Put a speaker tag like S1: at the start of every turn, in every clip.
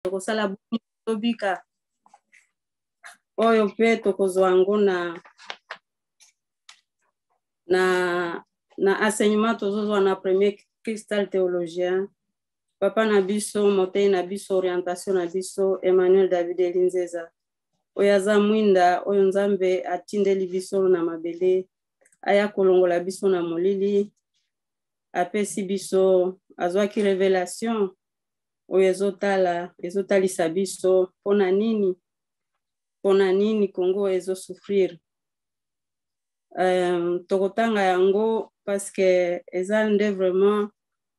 S1: Tokosala boni tobika? Oyo mpe tokozwa yango na enseignement tozozwa na premier cristal théologien, papa na biso, motei na biso, orientation na biso, Emmanuel David Elinzeza, oyo aza mwinda oyo Nzambe atindeli biso na mabele, aya kolongola biso na molili. Apesi biso, azwaki revelation oyo ezotala, ezotalisa biso mpona nini, mpona nini Congo ezosouffrir. Tokotanga yango parce que eza nde vraiment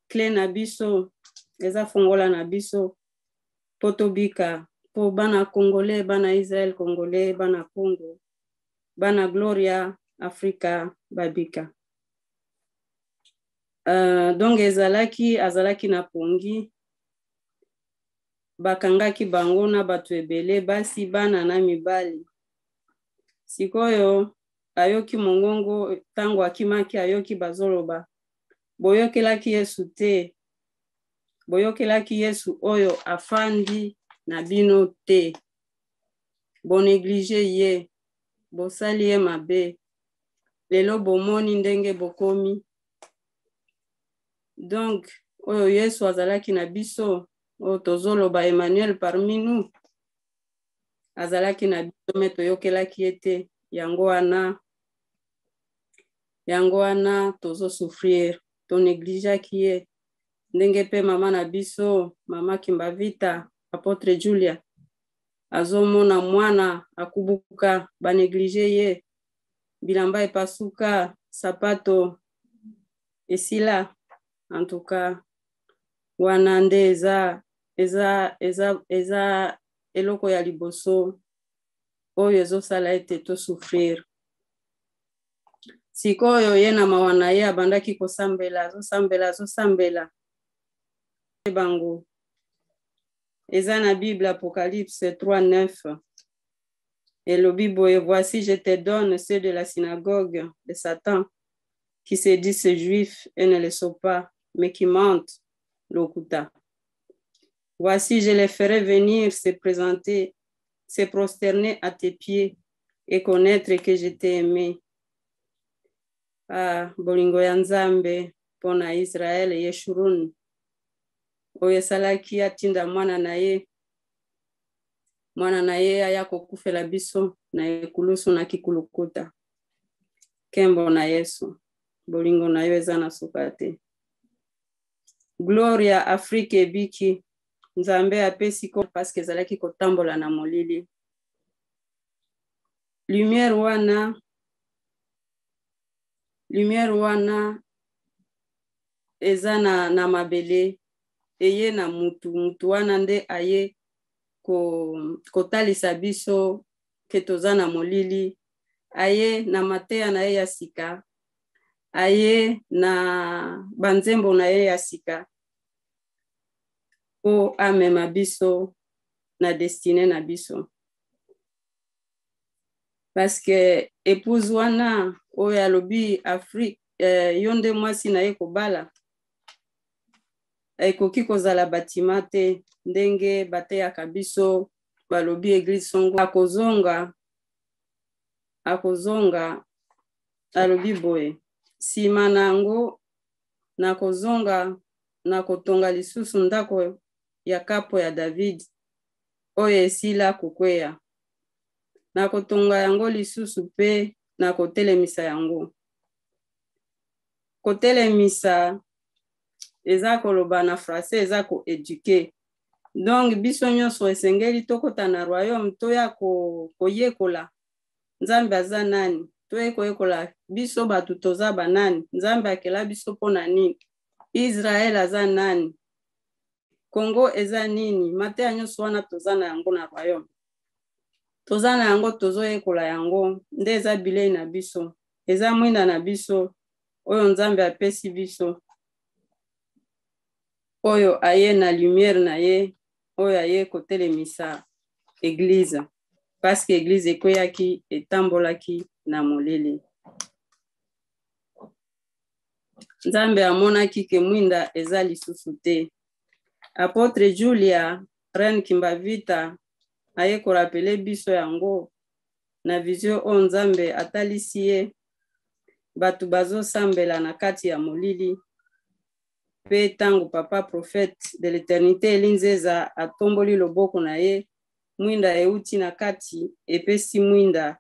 S1: clé na biso, eza fongola na biso mpo tobika, mpo bana congolais, bana Israel congolais, bana Congo, bana Gloria Afrika babika. Donc ezalaki, azalaki na pongi, bakangaki bango na bato ebele, basi, bana na mibali. Sikoyo ayoki mongongo ntango akimaki, ayoki bazoloba: "Boyokelaki Yesu te, boyokelaki Yesu oyo afandi na bino te, bonéglige ye, bosali ye mabe, lelo bomoni ndenge bokomi." Donc oyo Yesu azalaki na biso, oyo tozoloba Emmanuel parmi nous, azalaki na biso, mais toyokelaki ye te. Yango wana, yango wana tozosouffrir, tonégligeaki ye. Ndenge mpe mama na biso, mama Kimbavita, apôtre Julia, azomona mwana akubuka, banéglige ye, bilamba epasuka, sapato esila. En tout cas wana nde eza eloko ya liboso oyo ezosala ete tosouffrir. Sikoyo ye na mawa na ye abandaki kosambela, azosambela, azosambela bango. Eza na Bible, Apocalypse 3 9, elobi boye: "Voici, je te donne ceux de la synagogue de Satan qui se disent juifs et ne le sont pas, mais qui mentent." Lokuta. "Voici, je les ferai venir se présenter, se prosterner à tes pieds et connaître que je t'ai aimé." Ah, bolingo ya Nzambe mpo na Israele Yeshurun, oyo esalaki atinda mwana na ye, mwana na ye aya kokufela biso na ekulusu na kikulukuta. Nkembo na Yesu, bolingo na yo eza na suka te. Gloria Afrique ebiki, Nzambe apesi ko parce que ezalaki kotambola na molili. Lumière wana, lumière wana eza na mabele, eye na mutu. Mutu wana nde aye kotalisa biso ke toza na molili. Aye na mateya na ye ya sika, aye na banzembo na ye ya sika mpo amema biso na destinée na biso, parce que épouse wana oyo alobi Afrique, yo nde mwasi na ye kobala, ekoki kozala batima te ndenge bateyaka biso. Balobi église songo akozonga, akozonga. Alobi boye: "Nsima na yango nakozonga, nakotonga lisusu ndako ya kapo ya David oyo esila kokweya, nakotonga yango lisusu mpe nakotelemisa yango." Kotelemisa eza koloba na français eza koéduquer. Donc biso nyonso esengeli tokɔta na royaume, toya koyekola Nzambe aza nani, toye koyekola biso bato toza banani, Nzambe akela biso mpo na nini, Israel aza nani, Congo eza nini. Mateya nyonso wana toza na yango na royaume, toza na yango, tozoyekola yango. Nde eza bilei na biso, eza mwinda na biso oyo Nzambe apesi biso, oyo aye na lumière na ye, oyo aye kotelemisa église, parce que église ekweyaki, etambolaki na molili. Nzambe amonaki ke mwinda eza lisusu te. Apôtre Julia. Reine Kimbavita aye korapele biso yango na vision oyo Nzambe atalisi ye, bato bazosambela na kati ya molili. Mpe ntango papa prophète de l'éternité Elie Nzeza atomboli loboko na ye, mwinda euti na kati epesi mwinda,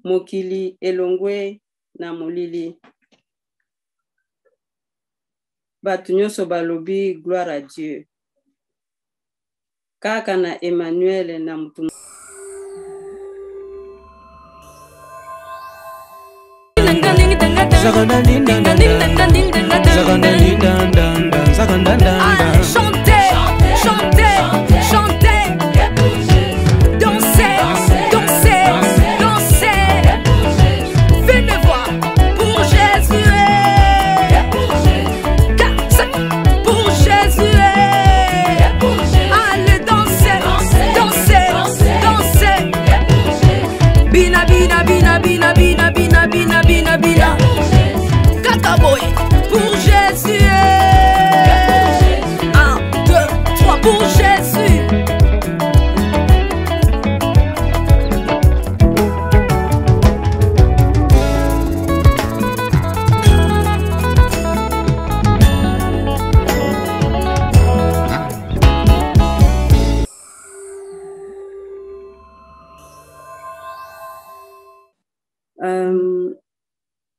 S1: mokili elongwe na molili. Bato nyonso balobi gloire à Dieu. Kaka na Emmanuel na mutu.
S2: Chantez, chantez, chantez. Dansez, dansez, dansez. Venez voir pour Jésus. 4, 5, pour Jésus. Allez danser, danser, danser. Bina, bina, bina, bina, bina, bina, bina, bina, bina. Kaka boy, pour Jésus. 1, 2, 3, pour Jésus.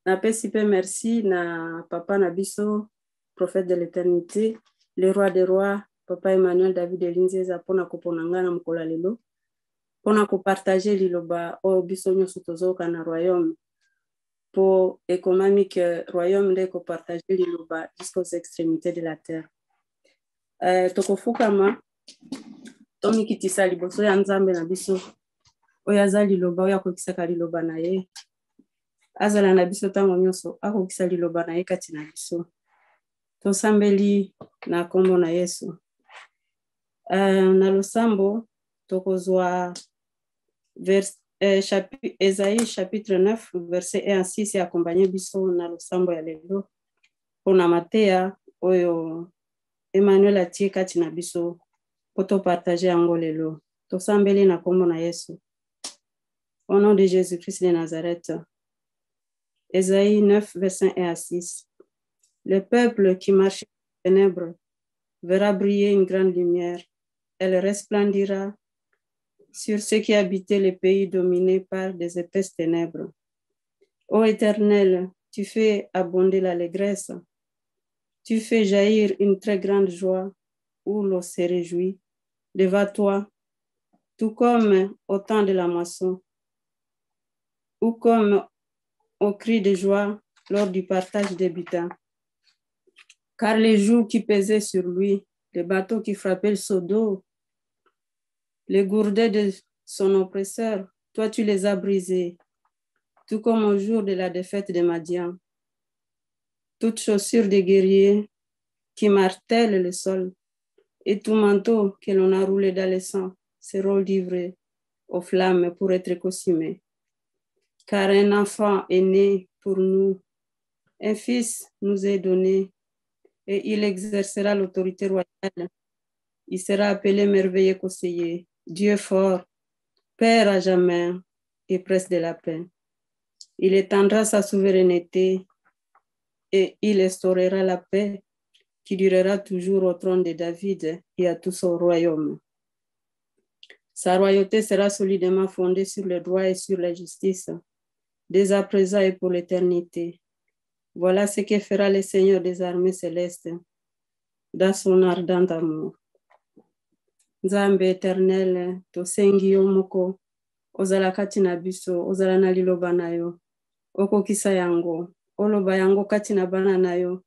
S1: Napesi mpe merci na papa na biso prophète de l'éternité, le roi des rois, papa Emmanuel David Elinzeza, mpona kopona ngai na mokolo ya lelo mpona kopartage liloba oyo biso nyonso tozoyoka na royaume, mpo ekomami ke royaume nde ekopartage liloba jusqu'aux extrémités de la terre. Tokofukama, tomikitisa liboso ya Nzambe na biso oyo aza liloba, oyo akokisaka liloba na ye. Azala na biso ntango nyonso, akokisa liloba na ye kati na biso. Tosambeli na nkombo na Yesu. Na losambo tokozwa Esaïe chapitre 9 verset 1 à 6 accompagné biso na losambo ya lelo mpona mateya oyo Emmanuel atie kati na biso mpo topartage yango lelo. Tosambeli na nkombo na Yesu. Au nom de Jésus-Christ de Nazareth. Ésaïe 9, verset 1 à 6. Le peuple qui marche dans les ténèbres verra briller une grande lumière. Elle resplendira sur ceux qui habitaient les pays dominés par des épaisses ténèbres. Ô Éternel, tu fais abonder l'allégresse. Tu fais jaillir une très grande joie où l'on se réjouit devant toi, tout comme au temps de la moisson, ou comme au cri de joie lors du partage des butins. Car les jougs qui pesaient sur lui, les bateaux qui frappaient le dos, les gourdets de son oppresseur, toi tu les as brisés, tout comme au jour de la défaite de Madian. Toute chaussure de guerrier qui martèle le sol et tout manteau que l'on a roulé dans le sang seront livrés aux flammes pour être consumés. Car un enfant est né pour nous, un fils nous est donné, et il exercera l'autorité royale. Il sera appelé merveilleux conseiller, Dieu fort, Père à jamais et prince de la paix. Il étendra sa souveraineté et il instaurera la paix qui durera toujours au trône de David et à tout son royaume. Sa royauté sera solidement fondée sur le droit et sur la justice, dès à présent et pour l'éternité. Voilà ce que fera le Seigneur des armées célestes dans son ardent amour. Nzambe éternel, tosengi yo moko, ozala kati na biso, ozala na liloba na yo, okokisa yango, oloba yango kati na bana na yo,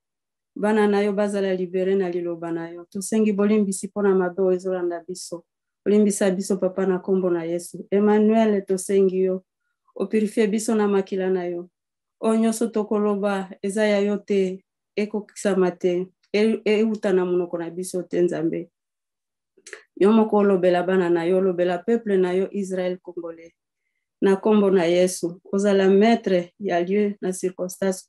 S1: bana na yo bazala libere na liloba na yo. Tosengi bolimbisi mpona mabe oyo ezolanda biso. Olimbisa biso papa na nkombo na Yesu. Emmanuel, tosengi yo, opurifie biso na makila na yo. Oyo nyonso tokoloba eza ya yo te, ekokisama te, euta na monoko na biso te. Nzambe, yo moko olobela bana na yo, olobela peuple na yo Israel congolais na nkombo na Yesu. Ozala maître ya lieu na circonstance,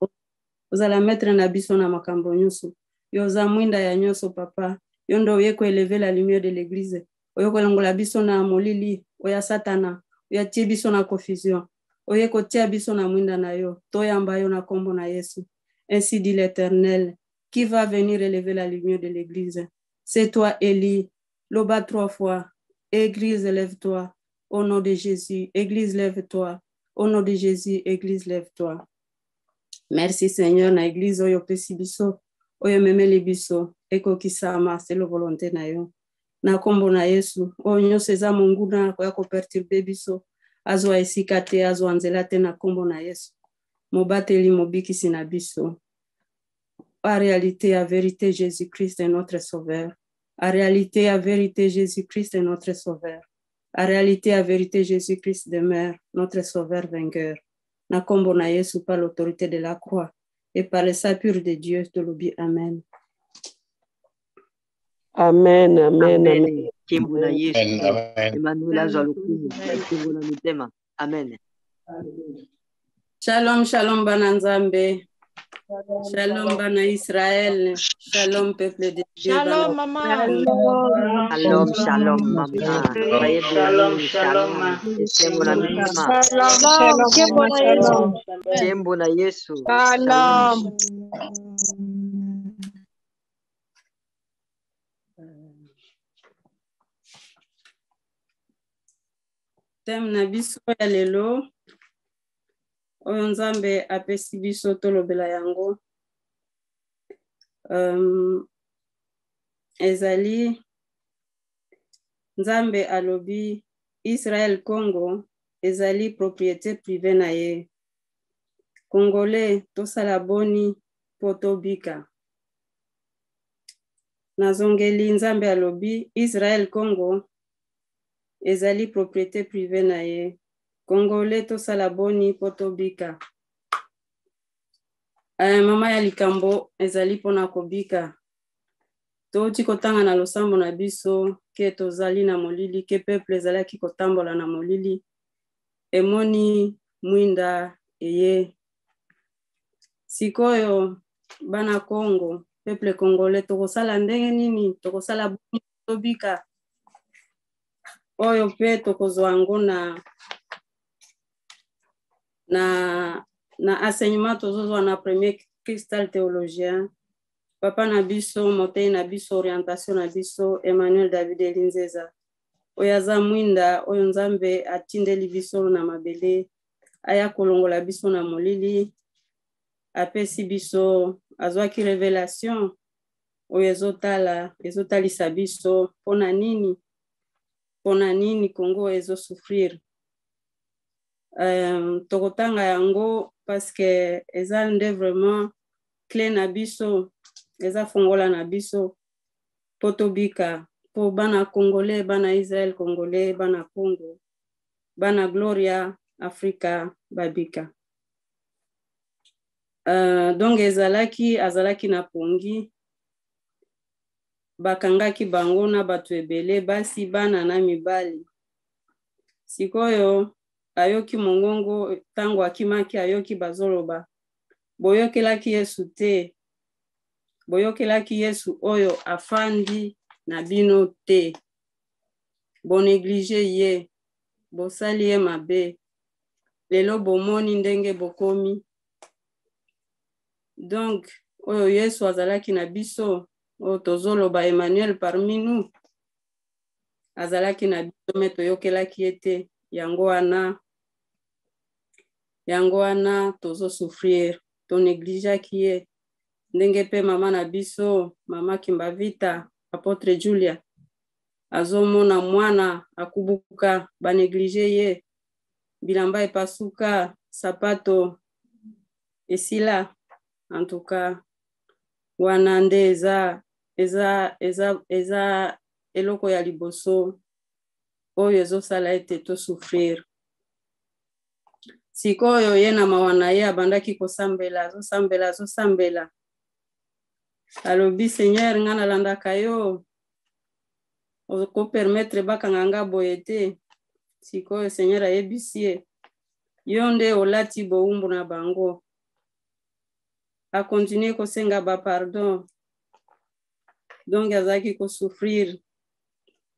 S1: ozala maître na biso na makambo nyonso. Yo oza mwinda ya nyonso papa, yo nde oye koeleve la lumière de l'église. Oye kolongola biso na molili oya Satana, oyo atie biso na confusion. Oye kotia biso na mwinda na yo. Toyamba yo na kombo na Yesu. Ainsi dit l'Éternel, qui va venir élever la lumière de l'Église? C'est toi, Élie. Loba trois fois. Église, lève-toi. Au nom de Jésus. Église, lève-toi. Au nom de Jésus, Église, lève-toi. Merci Seigneur na Église oyo opesi biso, oyo ememeli biso, ekokisama selo volonté na yo. Na kombo na Yesu, oyo nyonso eza monguna akoya koperturbe biso, azwa esika te, azwa nzela te na kombo na Yesu. Mobateli mobikisi na biso. En réalité, en vérité, Jésus-Christ est notre sauveur. En réalité, en vérité, Jésus-Christ est notre sauveur. En réalité, en vérité, Jésus-Christ demeure notre sauveur vainqueur. Na kombo na Yesu par l'autorité de la croix et par le sang pur de Dieu, tolobi Amen.
S3: Amen, amen, amen.
S4: Amen. Nkembo na Yesu.
S5: Amen.
S4: Emmanuel azwa lokumu na nkembo na mitema. Amen.
S1: Shalom, shalom bana Nzambe. Shalom bana Israël. Shalom peuple de Dieu.
S6: Shalom, maman.
S4: Shalom, shalom, mama. Soyez
S7: Shalom,
S4: bénis.
S7: shalom.
S4: Shalom. Nkembo na mitema.
S6: Shalom, nkembo na Yesu.
S4: Nkembo na Yesu.
S6: Shalom.
S1: Thème na biso ya lelo oyo Nzambe apesi biso tolobela yango ezali Nzambe alobi Israël Congo ezali propriété privée na ye. Congolais tosala boni po tobika. Nazongeli Nzambe alobi Israël Congo ezali propriété privée na ye. Congolais tosala boni po tobika. Mama ya likambo ezali mpona kobika. Touti kotanga na losambo na biso ke tozali na molili, ke peuple ezalaki kotambola na molili, emoni mwinda eye. Sikoyo bana Congo, peuple congolais, tokosala ndenge nini? Tokosala boni tobika? Oyo pe tokozwa yango na enseignement tozozwa na premier cristal théologien, papa na biso, motei na biso, orientation na biso, Emmanuel David Elinzeza, oyo aza mwinda oyo Nzambe atindeli biso na mabele, aya kolongola biso na molili, apesi biso, azwaki révélation oyo ezotala, ezotalisa biso mpona nini, mpona nini Congo ezosouffrir. Tokotanga yango parce que eza nde vraiment clé na biso, eza fongola na biso po tobika, po bana congolais, bana Israël congolais, bana Congo, bana Gloria Afrika babika. Donc ezalaki, azalaki na pongi, bakangaki bango na bato ebele, basi, bana na mibali. Sikoyo ayoki mongongo tango akimaki, ayoki bazoloba, boyokelaki Yesu te, boyokelaki Yesu oyo afandi na bino te, bonéglige ye, bosali ye mabe, lelo bomoni ndenge bokomi. Donc oyo Yesu azalaki na biso, oyo tozoloba Emmanuel parmi nous, azalaki na biso me toyokelaki ye te. Yango wana, yango wana tozosouffrir, tonegligeaki ye. Ndenge pe mama na biso, mama Kimbavita, apôtre Julia, azomona mwana akubuka, banéglige ye, bilamba epasuka, sapato esila. En tout cas, wana nde eza, eza, eza, eza eloko ya liboso oyo ezosala ete tosouffrir. Sikoyo ye na mawa na ye abandaki kosambela, azosambela, azosambela, alobi Seigneur, nga nalandaka yo, okopermettre bakanga nga boye te. Sikoyo Seigneur ayebisi ye, yo nde olati bowumbu na bango. Akontinue kosenga ba pardon. Donc azalaki kosouffrir.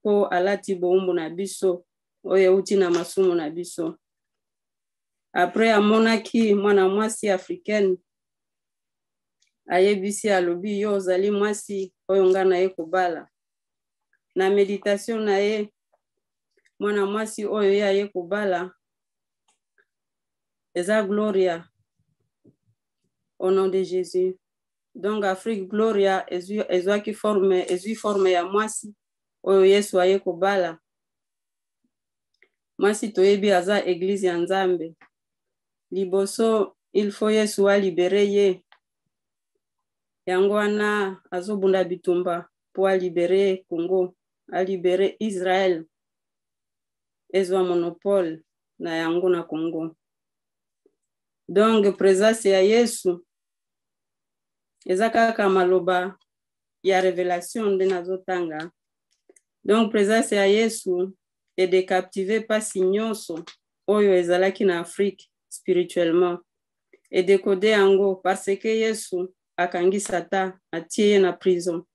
S1: mpo alati bowumbu na biso oyo euti na masumu na biso. Après amonaki mwana mwasi africaine, ayebisi, alobi: "Yo ozali mwasi oyo nga na ye kobala." Na meditation na ye, mwana mwasi oyo ye aye kobala eza Gloria, au nom de Jésus. Donc Afrique Gloria ezwaki forme, ezwi forme ya mwasi oyo Yesu aye kobala. Mwasi toyebi aza eglize ya Nzambe. Liboso il faut Yesu alibere ye. Yango wana azobunda bitumba mpo alibere Congo, alibere Israel, ezwa monopole na yango na Congo. Donc présence ya Yesu eza kaka maloba ya révélation nde nazotanga. Donc présence ya Yesu edécaptive mpasi nyonso oyo ezalaki na Afrique spirituellement, edécode yango, parce que Yesu akangi Satan, atie ye na prison,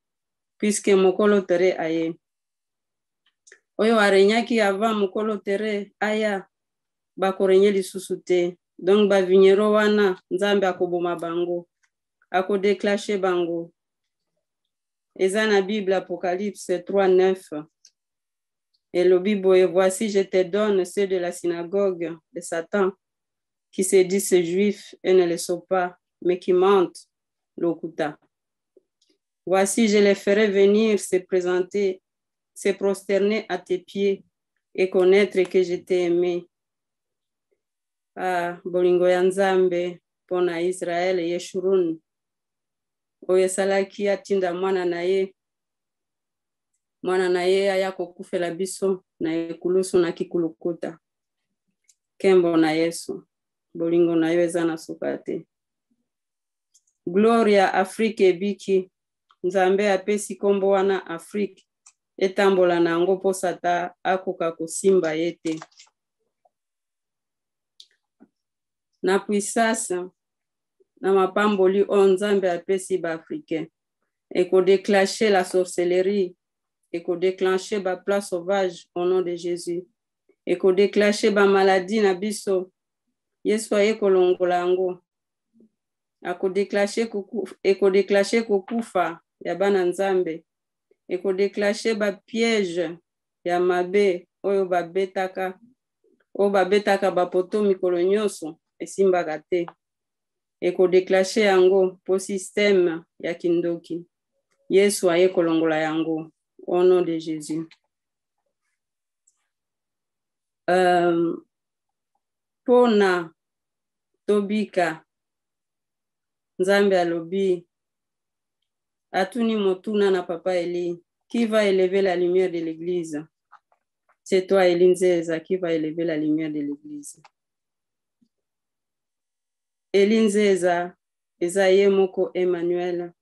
S1: puisque mokolo tere aye, oyo arenyaki avant mokolo tere aya, bakorenye lisusu te. Donc bavigneron wana, Nzambe akoboma bango, akodéclenche bango. Eza na Bible, Apocalypse 3 9, elobi boye: "Voici, je te donne ceux de la synagogue de Satan qui se disent juifs et ne le sont pas, mais qui mentent." Lokuta. "Voici, je les ferai venir se présenter, se prosterner à tes pieds et connaître que je t'ai aimé." Ah, bolingo ya Nzambe mpo na Israele Yeshurun, oyo esalaki atinda mwana na ye, mwana na ye aya kokufela biso na ekulusu na kikulukuta. Nkembo na Yesu, bolingo na yo eza na suka te. Gloria Afrique ebiki. Nzambe apesi nkombo wana Afrique, etambola na yango mpo Satan akoka kosimba ye te. Na puissance na mapamboli oyo Nzambe apesi baafricain, ekodéclenche la sorcellerie, ekodéclenche baplan sauvage au nom de Jésus, ekodéclenche bamaladi na biso. Yesu aye kolongola yango. Ekodéclenche kokufa ya bana Nzambe, ekodéclenche bapiège ya mabe oyo babetaka bapoto mikolo nyonso, esimbaka te. Ekodéclenche yango mpo système ya kindoki, Yesu aye kolongola yango au nom de Jésus. Mpona tobika, Nzambe alobi, atuni motuna na papa Eli: "Qui va élever la lumière de l'église?" C'est toi, Eli Nzeza, qui va élever la lumière de l'église. Eli Nzeza eza ye moko Emmanuel.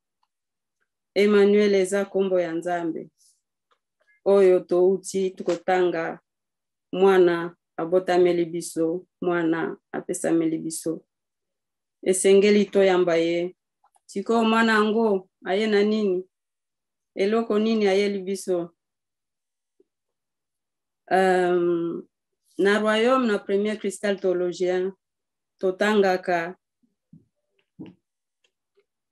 S1: Emmanuel eza nkombo ya Nzambe oyo touti tukotanga. Mwana abotameli biso, mwana apesameli biso, esengeli toyamba ye. Sikoyo mwana yango aye na nini? Eloko nini ayeli biso? Na royaume, na premier cristal théologien, totangaka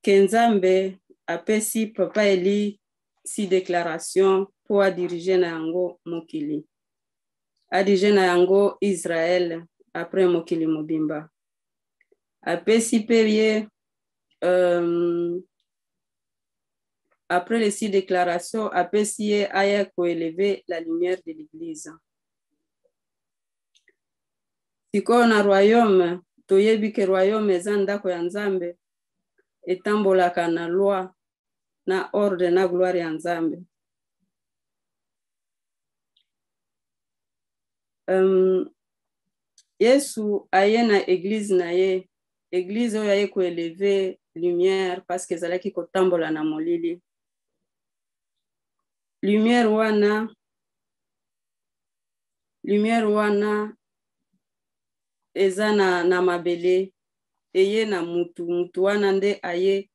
S1: ke Nzambe apesi papa Eli six déclaration mpo adirige na yango mokili, adirige na yango Israel, après mokili mobimba. Apesi mpe ye après les six déclarations, apesi ye aya koélever la lumière de l'église. Sikoyo na royaume, toyebi ke royaume eza ndako ya Nzambe, etambolaka na loi, na ordre, na gloire ya Nzambe. Yesu aye na eglize na ye, eglize oyo aye koélever lumière, parce que ezalaki kotambola na molili. Lumière wana eza na mabele, eye na mutu. Mutu wana nde aye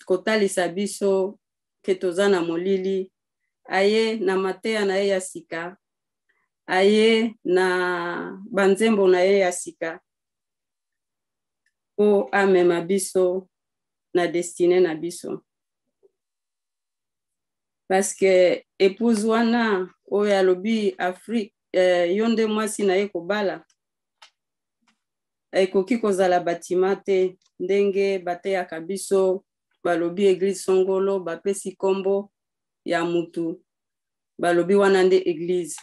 S1: kotalisa biso ke toza na molili. Aye na mateya na ye ya sika, aye na banzembo na ye ya sika mpo amema biso na destine na biso. Parce que épouse wana oyo alobi Afrique, yo nde mwasi na ye kobala, ekoki kozala batima te ndenge bateyaka biso. Balobi église songolo, bapesi kombo ya mutu, balobi wana nde église.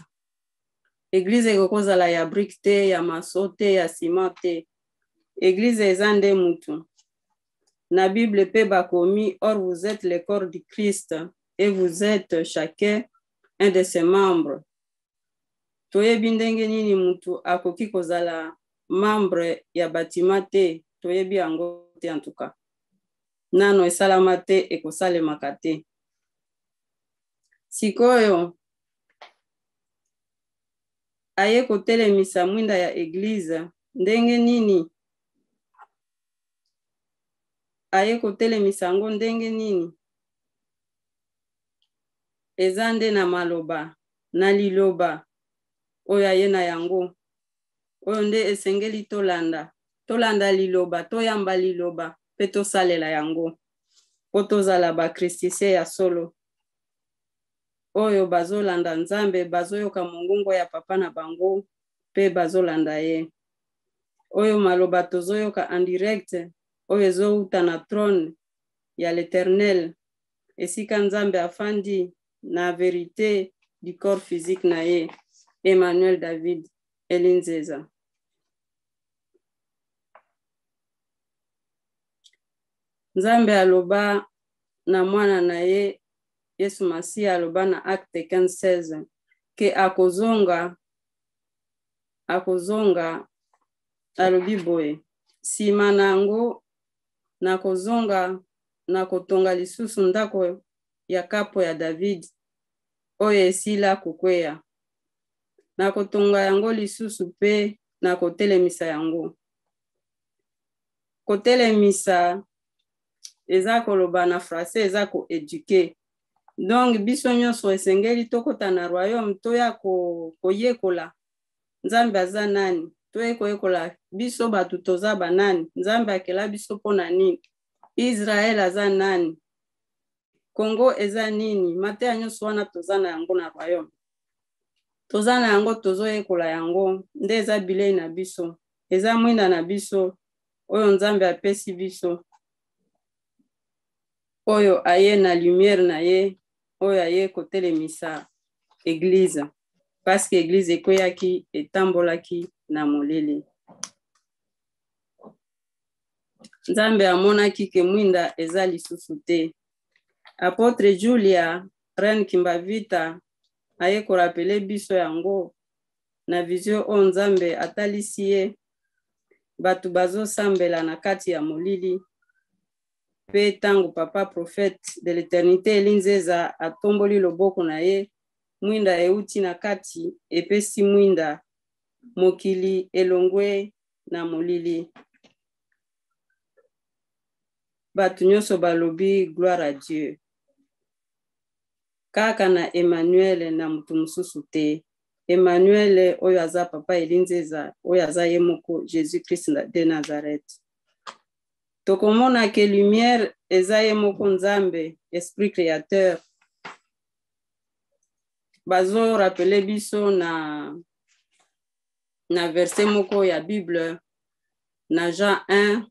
S1: Église ekoki kozala ya brique te, ya maso te, ya ciment te. Église eza nde mutu. Na Bible mpe bakomi: "Or vous êtes le corps du Christ et vous êtes chacun un de ses membres." Toyebi ndenge nini mutu akoki kozala membre ya batima te, toyebi yango te. En tout cas, nano esalama te, ekosalemaka te. Sikoyo aye kotelemisa mwinda ya église ndenge nini? Aye kotelemisa yango ndenge nini? Eza nde na maloba, na liloba oyo aye na yango, oyo nde esengeli tolanda. Tolanda liloba, toyamba liloba mpe tosalela yango mpo tozala bakristise ya solo oyo bazolanda Nzambe, bazoyoka mongongo ya papa na bango mpe bazolanda ye. Oyo maloba tozoyoka en direct, oyo ezowuta na trône ya l'Éternel, esika Nzambe afandi na vérité du corps physique na ye, Emmanuel David Elinzeza. Nzambe aloba na mwana na ye Yesu Masiya, aloba na Acte 15:16 ke akozonga, akozonga. Alobi boye: "Nsima na yango nakozonga, nakotonga lisusu ndako ya kapo ya David oyo esila kokweya. Nakotonga yango lisusu mpe nakotelemisa yango." Kotelemisa eza koloba na français eza koéduquer. Donc biso nyonso esengeli tokɔta na royaume, toya koyekola Nzambe aza nani, toye koyekola biso bato toza banani, Nzambe akela biso mpo na nini, Israel aza nani, Congo eza nini. Mateya nyonso wana toza na yango na royaume, toza na yango, tozoyekola yango. Nde eza bilei na biso, eza mwinda na biso oyo Nzambe apesi biso, oyo aye na lumière na ye, oyo aye kotelemisa église, parce que église ekweyaki, etambolaki na molili. Nzambe amonaki ke mwinda eza lisusu te. Apôtre Julia, reine Kimbavita, aye korappeler biso yango na vision oyo Nzambe atalisi ye: bato bazosambela na kati ya molili. Mpe ntango papa prophète de l'éternité Elinzeza atomboli loboko na ye, mwinda euti na kati, epesi mwinda, mokili elongwe na molili. Bato nyonso balobi: "Gloire à Dieu." Kaka na Emmanuel, na moto mosusu te. Emmanuel oyo aza papa Elinzeza, oyo aza ye moko Jésus Christ de Nazareth. Tokomona ke lumière eza ye moko Nzambe, esprit créateur. Bazorappeler biso na verset moko ya Bible, na Jean 1,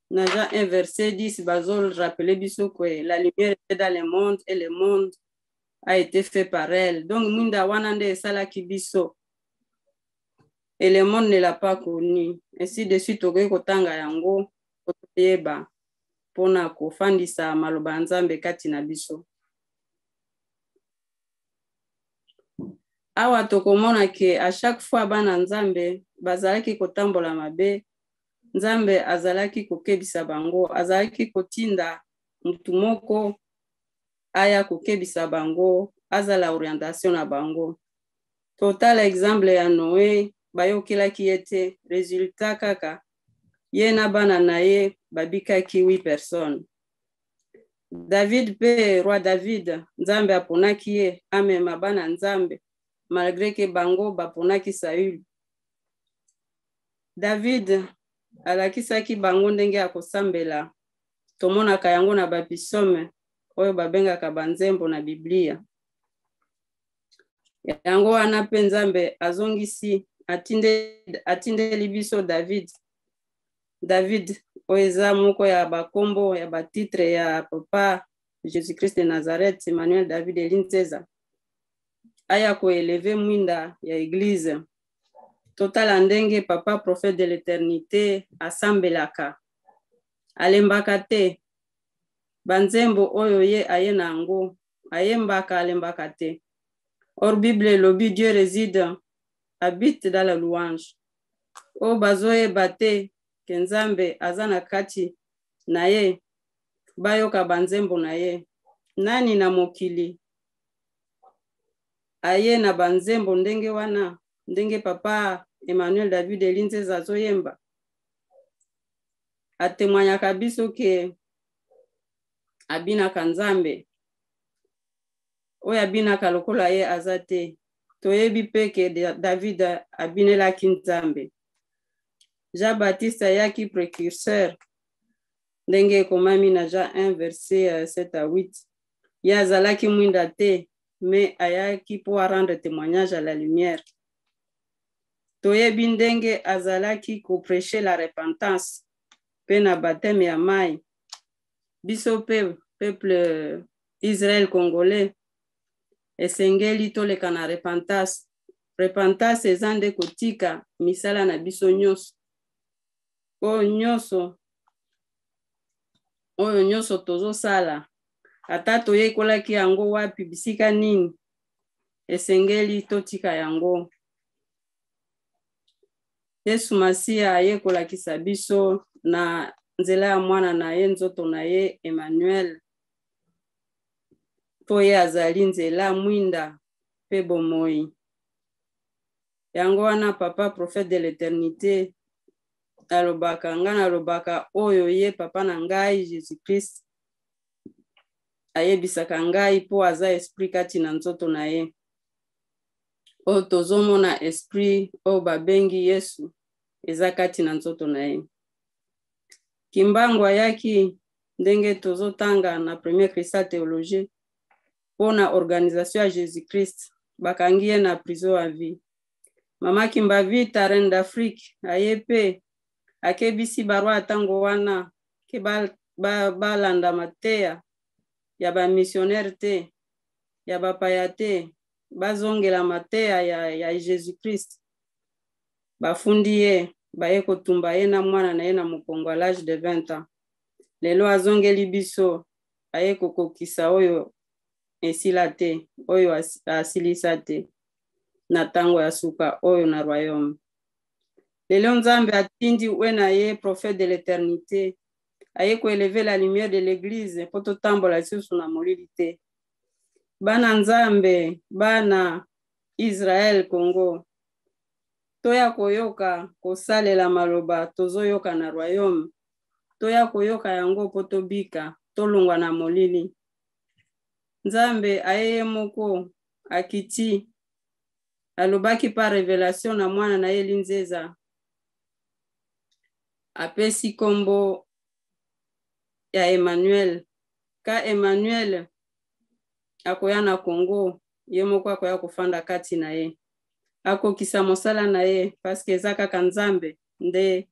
S1: na Jean 1 verset 10. Bazorappeler biso ke la lumière était dans le monde et le monde a été fait par elle. Donc mwinda wana nde esalaki biso, et le monde ne l'a pas connu, ainsi de suite. Tokoki kotanga yango, toyeba mpona kofandisa maloba ya Nzambe kati na biso. Awa tokomona ke à chaque fois bana Nzambe bazalaki kotambola mabe, Nzambe azalaki kokebisa bango, azalaki kotinda mutu moko aya kokebisa bango, azala orientation na bango. Totala exemple ya Noe: bayokelaki ye te, résultat kaka ye na bana na ye babikaki, 8 personnes. David mpe roi David, Nzambe aponaki ye amema bana Nzambe malgré que bango baponaki Saül. David alakisaki bango ndenge ya kosambela. Tomonaka yango na bapisome oyo babengaka banzembo na Biblia. Yango wana mpe Nzambe azongisi atindeli biso David. David oyo eza moko ya bakombo ya batitre ya papa Jésus-Christ de Nazareth, Emmanuel David Elinzeza, aya koeleve mwinda ya eglise. Totala ndenge papa prophète de l'éternité asambelaka, alembaka te. Banzembo oyo ye aye na yango, ayembaka, alembaka te. Or Bible elobi Dieu réside, habite dans la louange. Oyo bazoyeba te ke Nzambe aza na kati na ye, bayoka banzembo na ye. Nani na mokili aye na banzembo ndenge wana, ndenge papa Emmanuel David Elinzeza azoyemba? Atemwanyaka biso ke abinaka Nzambe. Oyo abinaka lokola ye aza te. Toyebi mpe ke David abinelaki Nzambe. Jean Baptiste ayaki précurseur ndenge ekomami na Jean 1 verset 7 à 8. Ye azalaki mwinda te, mais ayaki mpo a rendre témoignage à la lumière. Toyebi ndenge azalaki ko prêcher la repentance mpe na baptême ya mai. Biso mpe peuple Israël congolais esengeli toleka na repentance. Repentance eza nde kotika misala na biso nyonso. Oyo nyonso tozosala, ata toyekolaki yango wapi, bisika nini, esengeli totika yango. Yesu Masiya aye kolakisa biso na nzela ya mwana na ye, nzoto na ye Emmanuel, mpo ye azali nzela, mwinda mpe bomoi. Yango wana papa prophète de l'éternité alobaka, nga nalobaka oyo ye papa na ngai Jésus-Christ ayebisaka ngai, mpo aza esprit kati na nzoto na ye. Oyo tozomona esprit oyo babengi Yesu eza kati na nzoto na ye. Kimbangu ayaki ndenge tozotanga na premier Christa théologie mpo na organisation ya Jésus-Christ, bakangi ye na prison à vie. Mama Kimbavita, reine d'Afrique, aye mpe akebisi baroi ya ntango wana ke balanda mateya ya bamissionnaire te, ya bapaya te, bazongela mateya ya Jésus-Christ. Bafundi ye, baye kotumba ye na mwana na ye na mokongo à l'âge de 20 ans. Lelo azongeli biso, aye kokokisa oyo esila te, oyo asilisa te na ntango ya suka oyo na royaume. Lelo Nzambe atindi we na ye prophète de l'éternité, aye koeleve la lumière de l'église mpo totambola lisusu na molili te. Bana Nzambe, bana Israël Congo, toya koyoka kosalela maloba tozoyoka na royaume, toya koyoka yango mpo tobika, tolongwa na molili. Nzambe aye ye moko akiti, alobaki par révélation na mwana na ye Linzeza, apesi kombo ya Emmanuel. Ka Emmanuel akoya na Congo, ye moko akoya kofanda kati na ye, akokisa mosala na ye, parce que eza kaka Nzambe nde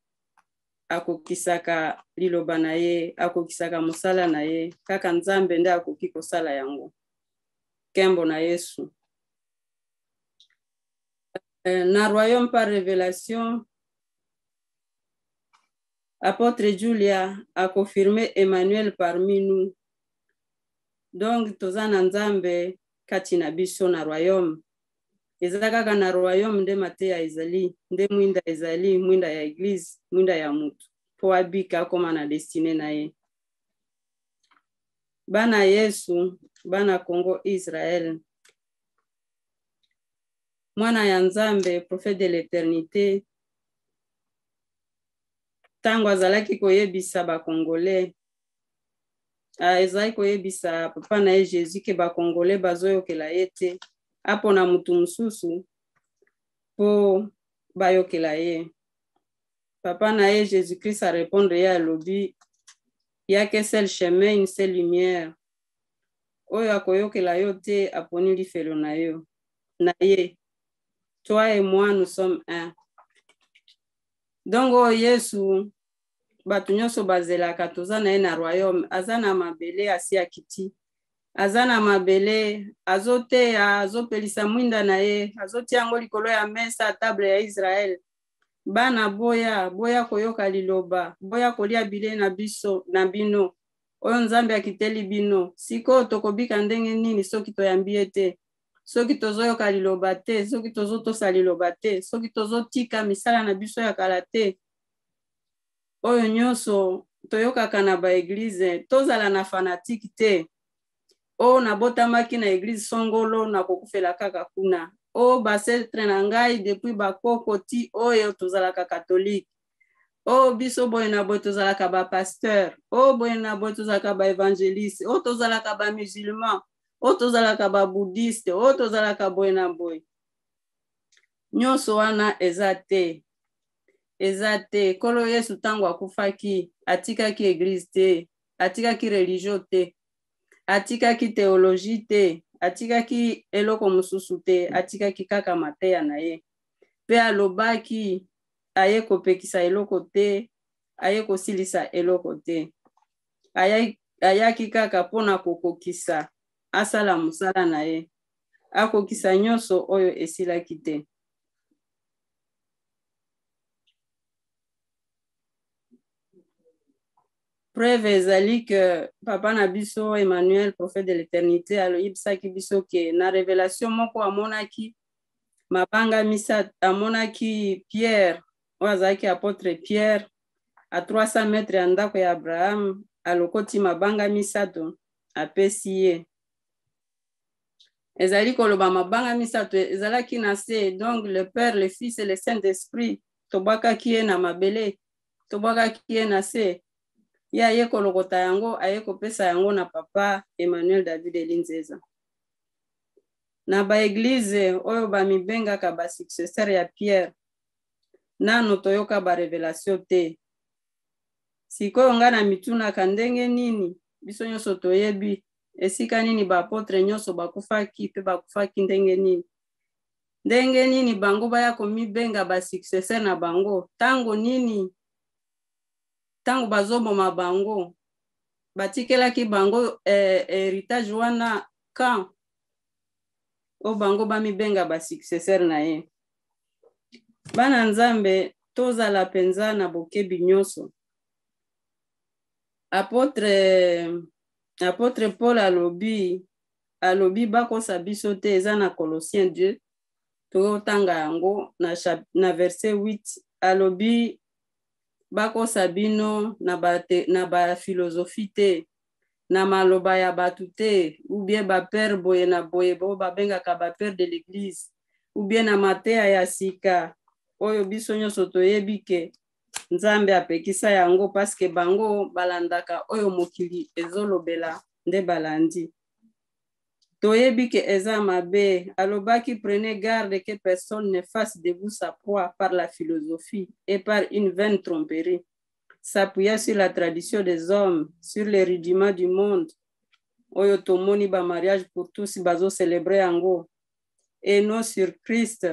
S1: akokisaka liloba na ye, akokisaka mosala na ye, kaka Nzambe nde akoki kosala yango. Kembo na Yesu. Na royaume par révélation, apôtre Julia a confirmé Emmanuel parmi nous. Donc toza na Nzambe kati na biso na royaume. Eza kaka na royaume nde mateya ezali, nde mwinda ezali, mwinda ya église, mwinda ya mutu, po abika akoma na destinée na ye. Bana Yesu, bana Congo Israël, mwana ya Nzambe, prophète de l'éternité, ntango azalaki koyebisa ba Congolais, Ezali koyebisa papa na ye Jésus ke bakongole bazoyokela ye te, apona mutu mosusu mpo bayokela ye. Papa na ye Jésus Christ arépondre ye, alobi ya ke seul chemin, une seule lumière, oyo akoyokela yo te aponi lifelo na yo na ye. Toi et moi, nous sommes un. Donc oyo Yesu bato nyonso bazelaka, toza na ye na royaume, aza na mabele, asi akiti, aza na mabele, azoteya, azopelisa mwinda na ye, azotia yango likolo ya mesa, table ya Israel. Bana, boya, boya koyoka liloba, boya kolia bilei na biso na bino oyo Nzambe akiteli bino. Sikoyo tokobika ndenge nini soki toyambi ye te, soki tozoyoka liloba te, soki tozotosa liloba te, soki tozotika misala na biso ya kala te, oyo nyonso toyokaka na baeglize? Tozala na fanatike te. Oyo nabotamaki na eglize songolo, nakokufela kaka kuna. Oyo baancêtres na ngai depuis bakoko ti oyo tozalaka katolike. Oyo biso boye na boye tozalaka bapasteur, oyo boye na boye tozalaka baévangéliste, oyo tozalaka bamusulman, oyo tozalaka babouddhiste, oyo tozalaka boye na boye. Nyonso wana eza te, eza te. Nkolo Yesu, ntango akufaki, atikaki eglize te, atikaki religio te, atikaki théologie te, atikaki eloko mosusu te, atikaki kaka mateya na ye. Mpe alobaki aye kopekisa eloko te, aye kosilisa eloko te, ayaki kaka mpona kokokisa, asala mosala na ye, akokisa nyonso oyo esilaki te. Preuve ezali ke papa na biso Emmanuel, prophète de l'éternité, aloyebisaki biso ke na révélation moko amonaki mabanga misato. Amonaki Pierre oyo azalaki apôtre Pierre a 300 mètres ya ndako ya Abraham, alokoti mabanga misato, apesi ye. Ezali koloba mabanga misato ezalaki na se, donc le Père, le Fils et le Saint Esprit. Tobwakaki ye na mabele, tobwakaki ye na se, ye aye kolokota yango, aye kopesa yango na papa Emmanuel David Elinzeza. Na baeglize oyo bamibengaka basuccesseur ya Pierre, nano toyoka barévélation te. Sikoyo ngai na mitunaka ndenge nini biso nyonso toyebi esika nini baapôtre nyonso bakufaki mpe bakufaki ndenge nini, ndenge nini bango baya komibenga basuccesseur na bango? Ntango nini, ntango bazoboma bango, batikelaki bango héritage wana quand oyo bango bamibenga basuccesseur na ye? Bana Nzambe, tozala mpenza na bokebi nyonso. Apôtre Paul alobi bakosa biso te. Eza na Colossien 2, totanga yango na verset 8. Alobi bakosa bino na baphilosophie te, na maloba ya bato te, ou bien bapère boye na boye bo babengaka bapère de l'église, ou bien na mateya ya sika oyo biso nyonso toyebi ke Nzambe apekisa yango, paske bango balandaka oyo mokili ezolobela nde balandi. Toyebi ke eza mabe. Alobaki: "Prenez garde que personne ne fasse de vous sa proie par la philosophie et par une vaine tromperie, s'appuyant sur la tradition des hommes, sur les rudiments du monde", oyo tomoni bamariage pour tous bazocélébrer yango, "et non sur Christ",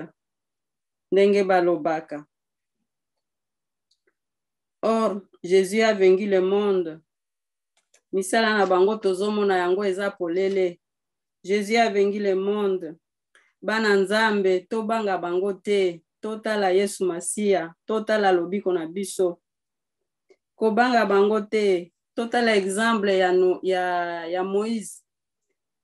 S1: ndenge balobaka. Or Jésus a vaincu le monde. Misala na bango tozomona yango eza polele. Jésus a vaincu le monde. Bana Nzambe, tobanga bango te. Totala Yesu Masiya, totala lobiko na biso. Kobanga bango te. Totala exemple ya Moïse.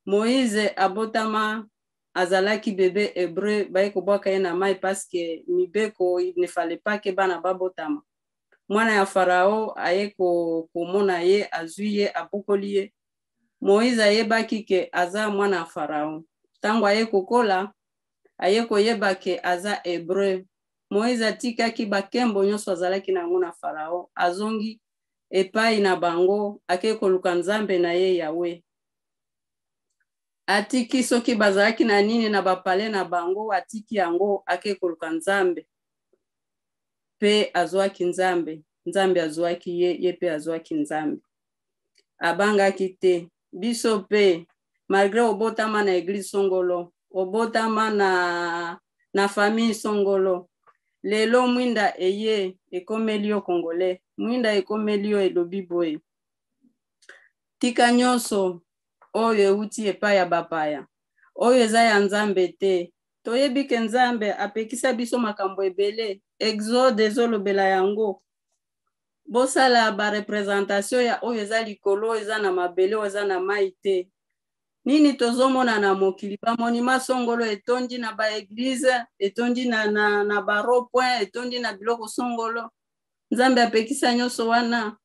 S1: Moïse abotama, azalaki bébé hébreu, baye kobwaka ye na mai parce que mibeko, il ne fallait pas ke bana babotama. Mwana ya Farao aye komona ye, azwi ye, abokoli ye. Moïse ayebaki ke aza mwana ya Farao. Ntango aye kokola, aye koyeba ke aza hébreu. Moïse atikaki bakembo nyonso azalaki na yango na Farao, azongi. epai na bango, ake koluka Nzambe na ye Yawe. Atiki soki bazalaki na nini na bapale na bango, atiki yango, ake koluka Nzambe. Pe azwaki Nzambe, Nzambe azwaki ye, ye pe azwaki Nzambe. Abangaki te. Biso pe, malgre obotama na eglise songolo, obotama na, na famille songolo, lelo mwinda eye ekomeli yo Congolais, mwinda ekomeli yo elobi boye. Tika nyonso oyo euti epai ya bapaya, oyo eza ya Nzambe te. Toyebi ke Nzambe apekisa biso makambo ebele, Exode ezolobela yango. Bosala ba representation ya oyo eza likolo, oyo eza na mabele, oyo eza na mai te. Nini tozomona na mokili? Ba monument songolo etondi na ba eglise, etondi na, na, na ba rond-point, etondi na biloko songolo. Nzambe apekisa nyonso wana.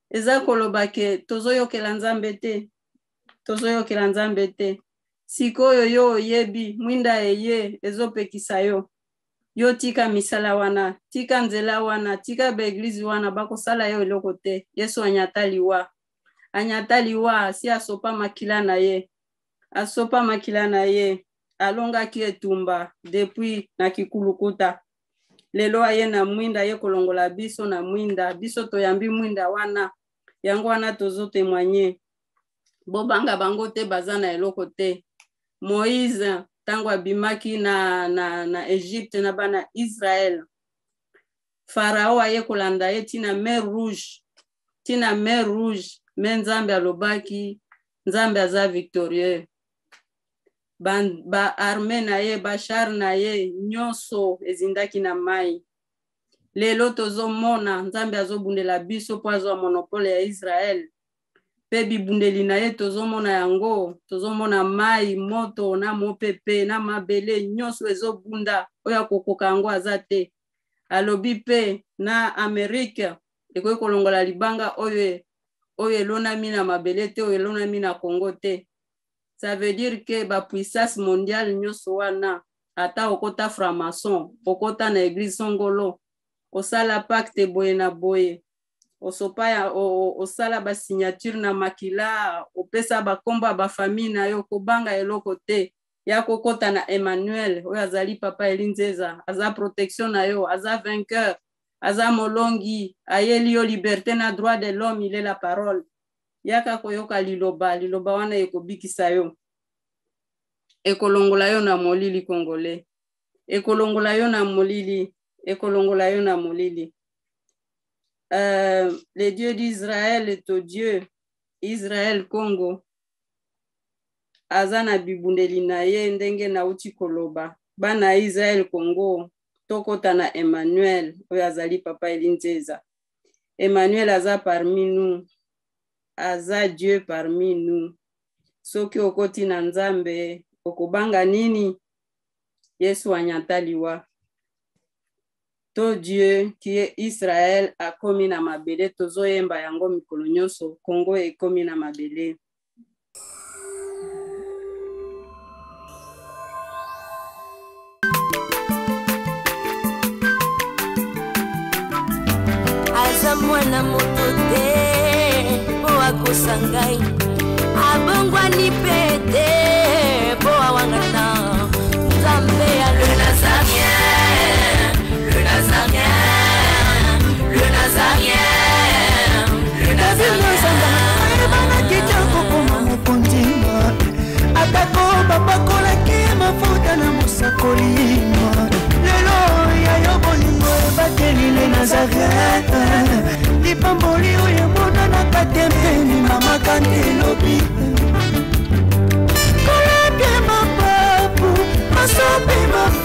S1: Eza koloba ke tozoyokela Nzambe te. Tozoyokela Nzambe te. Sikoyo yo oyebi, mwinda eye ezopekisa yo. Yo tika misala wana, tika nzela wana, tika ba eglise wana, bakosala yo eloko te. Yesu anyata liwa. Anyata liwa, si asopa makila na ye. Asopa makila na ye. Alongaki etumba depuis na kikulukuta. Lelo aye na mwinda, aye kolongola biso na mwinda. Biso toyambi mwinda wana. Yango wana tozo témoigner. Bobanga bango te, baza na eloko te. Moïse tango abimaki na, na, na Egypte na bana Israël, Pharaon aye kolanda ye tina mer rouge, tina mer rouge, me Nzambe alobaki, Nzambe aza victorieux. Ba, ba armée na ye, ba char na ye nyonso ezindaki na mai. Lelo tozomona Nzambe azobundela biso po azwa monopole ya Israël. Pe bibundeli na ye tozomona yango, tozomona mai, moto na mopepe na mabele nyonso ezobunda, oyo akokoka yango aza te. Alobi pe na Amerique ekoki kolongola libanga oyo oyo elonami na mabele te, oyo elonami na Congo te. Ça veut dire que ba puissance mondiale nyonso wana, ata okota franc-maçon, okota na église songolo, osala pacte boye na boye, osopa ya, osala ba signature na makila, opesa ba kombo ya ba famille na yo, kobanga eloko te. Ya kokota na Emmanuel oyo azali papa Elie Nzeza, aza protection na yo, aza vainqueur, aza molongi, ayeli yo liberté na droit de l'homme, il est la parole. Yaka koyoka liloba, liloba wana ekobikisa yo, ekolongola yo na molili congolais, ekolongola yo na molili, ekolongola yo na molili. Le Dieu d'Israël est au Dieu, Israël Congo, aza na bibundeli na ye ndenge nauti koloba. Bana Israël Congo, tokota na Emmanuel oyo azali papa Elie Nzeza. Emmanuel aza parmi nous, aza Dieu parmi nous. Soki okoti na Nzambe, okobanga nini? Yesu anyata liwa. To Dieu qui est Israël akomi na mabele, tozoyemba yango mikolo nyonso, Congo ekomi na mabele.
S2: Aza mwana moto te po akosa ngai, abongwani pe te po awangana Nzambe ya le Nazarien, le Nazarien, le Nazarien, le Nazarien.
S5: Ayebanaki te kokoma mokonzi, atako bapakolaki mafuta na mosakoli. Lelo ya yo bolingo ebateli le Nazareth, lipamboli oyo emonanaka te mpeni mama kante elobi kolapie mapapu masopi mafuta.